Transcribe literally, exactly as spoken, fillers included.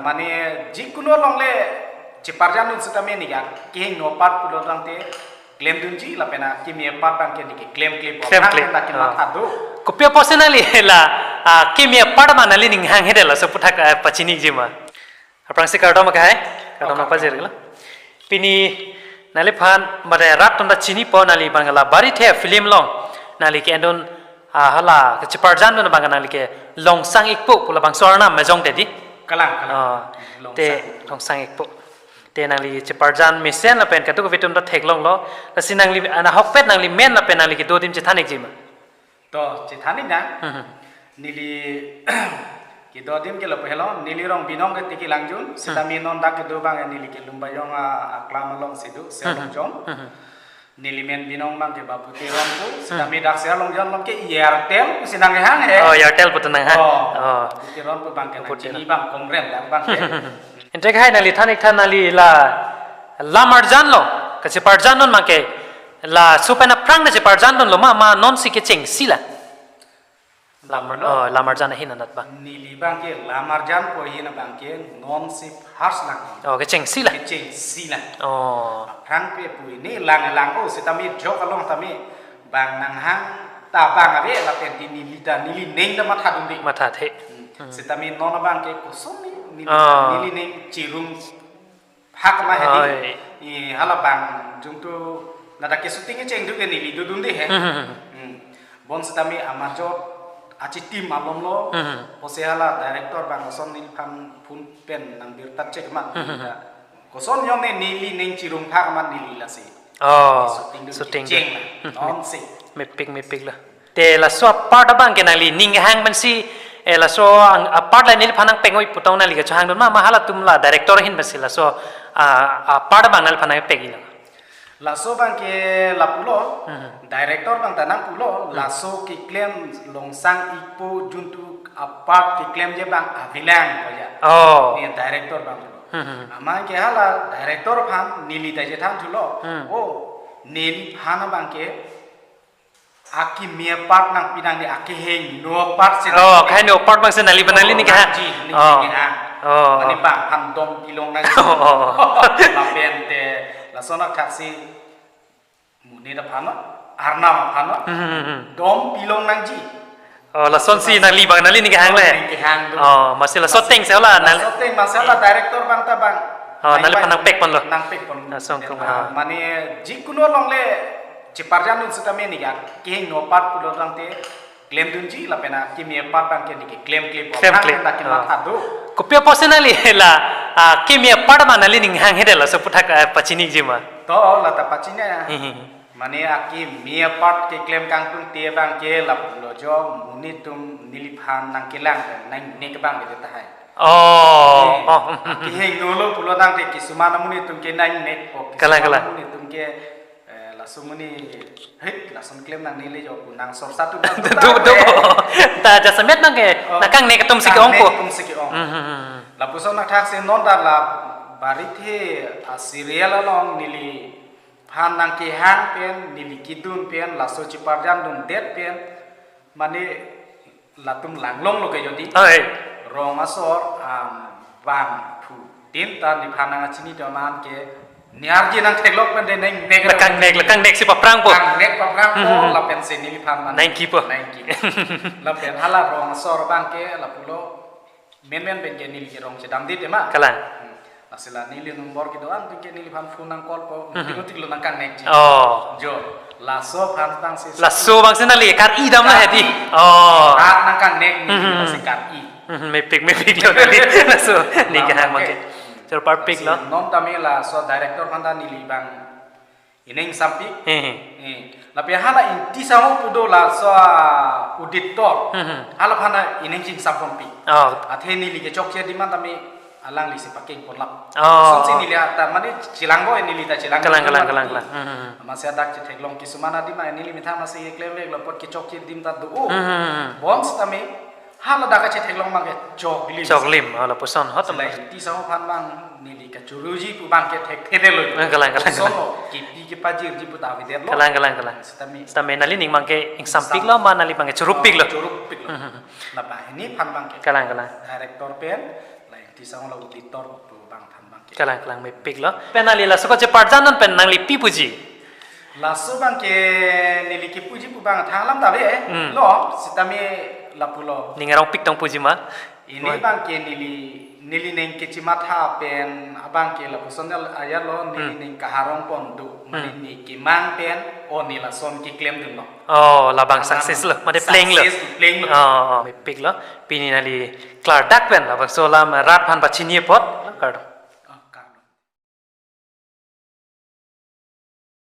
Mane jikunu along le cheparjan dun sitame neli akehingno part pulo tangte klemdunji lapen akimi part abang ke neli keklem klempo. Klem aphrang klem. Pen dak kematha do. Kopi apotsi neli la, ah, kimi part ma nangli ning hanghe det laso aphuthak, ah, pachiniji ma. Aphrangsi kardom akai, kardom. Oh, nangpajir kardom. Lo. Pini neliphan mane rat atum ta chinipo, neli abang la Barithe film along neli ke-endun, ah, hala kacheparjan dun abang neli ke Longsang Ikpo pu labangso arnam mejong te di. Kalang, kalang. Ah, Longsang te Ikpo. Longsang Ikpo. Te neli cheparjan mesen lapen kadokave atum ta theklonglo. Lasi neli, ah, nahokpet neli men lapen neli kedo adim chethan-ikji ma. To, chethan-ik nang. Hmm. Neli kedo adim ke lapu helo, neli rong Binong Kethek Elangjun, hmm, sitame non dak kedo abang neli ke Lumbajong a, aklam alongsi do, Serlongjong. Hmm. Neli men Binong abang ke Babu Teron pu, hmm, sitame dak Serlongjong along ke Airtel pusi nanghang he. Oh, Airtel pu ta nanghang. Oh, oh. Babu Teron pu abang ke Babu Teron. Nangchini abang kongren dak abang ke. Ante hai neli than-ik tha, neli la lam arjanlo, kacheparjan dun abang ke laso pen aphrang kacheparjan dunlo ma, ma nonsi kechengsi la? Lam, lam lo. Oh, lam arjan ahin anat abang. Neli abang ke lam arjanpo ahin abang ke nonsi first lang. Oh, kechengsi la? Kechengsi la. Oh. Aphrang pe pu neli lang lang o sitame jok along tame bang nanghang ta bang ave lapen di neli ta neli ning ta matha dunde. Mathathe. Hmm. Hmm. Sitame non abang ke koson neli, neli, ah, neli ning chirung phak ma he di. Oi. I hala bang jungtu ladak ke shooting kecheng tu ke neli dodunde he. Hmm, hmm, hmm. Hmm. Bon sitame amajot achitim malomlo. Hmm, hmm. Pusi hala director abang koson neliphan phone pen nangbirta check ma. Hmm, hmm, hmm. Koson yong ne neli ning chirung phak ma neli lasi. Oh, shooting tu shooting kecheng tu. Hmm, hmm. Nonsi. Mepik, mepik la. Te laso apart abang ke nangli ning hang pensi, eh, laso ang, apart la neliphan nangpeng-oi putong nangli kachehang dun ma, ma halatum la director ahin pensi laso, ah, apart abang neliphan nangpeng-ilo? Laso abang ke lapulo, hmm, director abang ta nangpulo, hmm, laso keklem Longsang Ikpo jungtu apart keklemji abang avelang ko ya. Oh. Neli director abang pulo. Hmm, hmm. Amat ke hala director aphan neli ta chethan thulo. Hmm. Oh, neliphan abang ke akimi apart nangpi nang di akehingno apart si. Oh, nangpi. Akehingno apart abang si nangli ba nangli ning kehang. Nangji, nangji. Oh. Kehang. Oh. Mane bang aphan dom pilong nangji. Oh, oh, oh. Lapen te lason akhak si monit aphan, arnam aphan. Hmm, hmm, hmm. Dom pilong nangji. Oh, lasonsi nangli abang nangli ning kehang le. Ning kehang do. Oh, amatsi laso ateng si hala nang. Laso ateng amatsi hala director abang ta bang. Oh, nangli, nangli aphan nangpek ponlo. Nangpek pon. Lason. Then, kum, ah, ah, mane jikunu along le cheparjan dun sitame neli akehingno part pulo tangte klemdunji lapen akimi part abang ke neli keklem klempo. Klem klem. Aphrang pen dak kematha do. Kopi apotsi nangli la, ah, kimi part ma nangli ning hanghe det laso aphuthak, ah, pachiniji ma. To, la ta pachini ya. Hmm, hmm. Mane akimi part keklem kangtung te abang ke lapulo jo monit atum neliphan nangkelang nangnek abang ke tahai. Oh, eh, oh. Akehingno lo pulo tangte kisuman amonit atum ke nangnekpo. Kalang, kalang. Kisuman amonit atum ke, eh, laso amonit, hei, lason klem nangne le jo pu nang sorsa tu. Do, do. Ta jasemet abang ke, oh, nangkangnek atum si ke-ongpo. Kangnek atum si ke-ong. Hmm, hmm, hmm. Lapuson athak si non ta la Barithe a serial along neli phan nangkehang pen, neli kedun pen, laso cheparjan dundet pen, mane latum langlonglo ke jodi. Oi. Rong asor, am, bang thu. Tin ta neliphan nangkachini doman ke, niarji nangtheklong pen de nangnek. Nangkangnek, nangkangnek si paphrangpo. Kangnek paphrangpo, hmm, hmm, hmm, lapen si neliphan mane. Nangkipo. Nangki. Lapen hala rong asor abang ke, lapulo, menmen pen ke neli ke rong chedamde tema. Kalang. Hmm. Lasi la neli nombor kedo-an pen ke neliphan phone nang-call po. Mhm. Tiko tiko nangkangnekji. Oh. Jo. Laso aphan abang si. Laso abang si nangli kar-i damlo he di. Kar-i. Oh. Rat nangkangnek neli, mhm, lasi kar-i. Mhm, mepik, mepiklo nangli. Laso ning kehang abang ke. Chor parpiklo. Lasi non tame laso director aphan ta neli abang ining sampik. He, he. Eh, lapen hala Ingti Saho pu do laso, ah, auditor. Hmm, hmm. Hala aphan ta ining chingsamponpik. Oh. Athe neli kechokche adim an tame alangli si pakeng ponlap. Oh. Lasonsi neli ta mane chelang bo, neli ta chelang. Kalang, kalang, kalang, kalang. Hmm, hmm, hmm. Amatsi dak chetheklong kisuman adim an neli methang amatsi klemveklo apot kechokche adim ta do. Hmm, hmm, hmm. Bonsitame hala dak kachetheklong abang ke choklim. Choklim, oh, lapuson hot. Selain Ingti Saho aphan abang neli kachuruji pu abang ke thekthedetlo. Eh, kalang, kalang, kalang. Lason lo, kepi kepajirji pu ta avedetlo. Kalang, kalang, kalang. Sitame. Sitame nangli ning abang ke ingsampiklo, ingsamp- ma nangli abang ke churupiklo. Oh, churupiklo. Hmm, hmm, hmm. Lapen neliphan abang ke. Kalang, kalang. Director pen, lain Isang lo auditor pu bang than bang ke. Kalang kalang mepik lo. Pen nangli laso ko cheparjan non pen nangli pi puji? Laso bang ke neli kepuji pu bang thang alam ta ave. Hmm. Lo, sitame lapu lo. Ning arong pik tong puji ma? Ini Oi. Bang ke neli, neli ning kechimatha pen abang ke lapuson ajat lo, neli Hmm. Ning kaharong pon do. Hmm. Mane ne kemang pen, o ne lason keklem dun lo. Oh, labang Labang success lo, mane pleng lo. Success pleng lo. Oh, oh, mepik lo. Pini nangli klardak pen labangso alam rat aphan pachini apot, kardom.